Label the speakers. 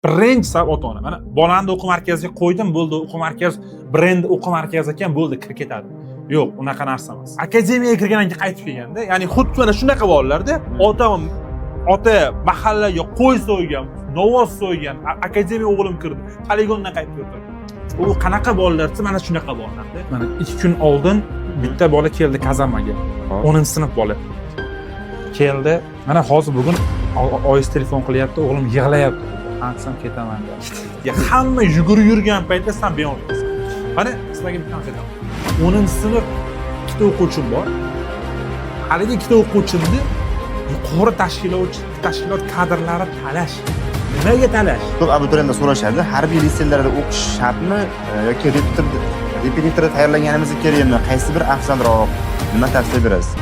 Speaker 1: Birinchi sabab ota ona. Mana, bolani o'quv markaziga qo'ydim, bo'ldi, o'quv markaz brend o'quv markazi ekan, bo'ldi, kirib ketadi. Yo'q, unaqa narsa emas. Akademiyaga kirgandan keyin qaytib kelganda, ya'ni xuddi mana shunaqa bolalarda ota mahallaga qo'y so'ygan, novvos so'ygan, akademiya o'g'lim kirdi, poligondan qaytib keldi. U qanaqa bolalar desa, mana shunaqa bolalarda. Mana, 2 kun oldin bitta bola keldi kazarmaga, 10-sinf bola keldi. Mana hozir bugun oyisi telefon qilyapti, o'g'lim yig'layapti, "Desam ketaman", deyapti. Ya, hamma yugurib yurgan paytda san bemalol. Mana, sizlarga bitta narsa aytaman: 10-sinf ikkita o'quvchim bor. Haligi ikkita o'quvchimni yuqori tashkilotchi tashkilot kadrlari talash. Nimaga talash?
Speaker 2: Ko'p abituriyentlar so'rashadi, harbiy litseylarda o'qish shartmi yoki repetitorda tayyorlanganimiz kerakmi? Qaysi biri afzalroq? Nima tavsiya berasiz?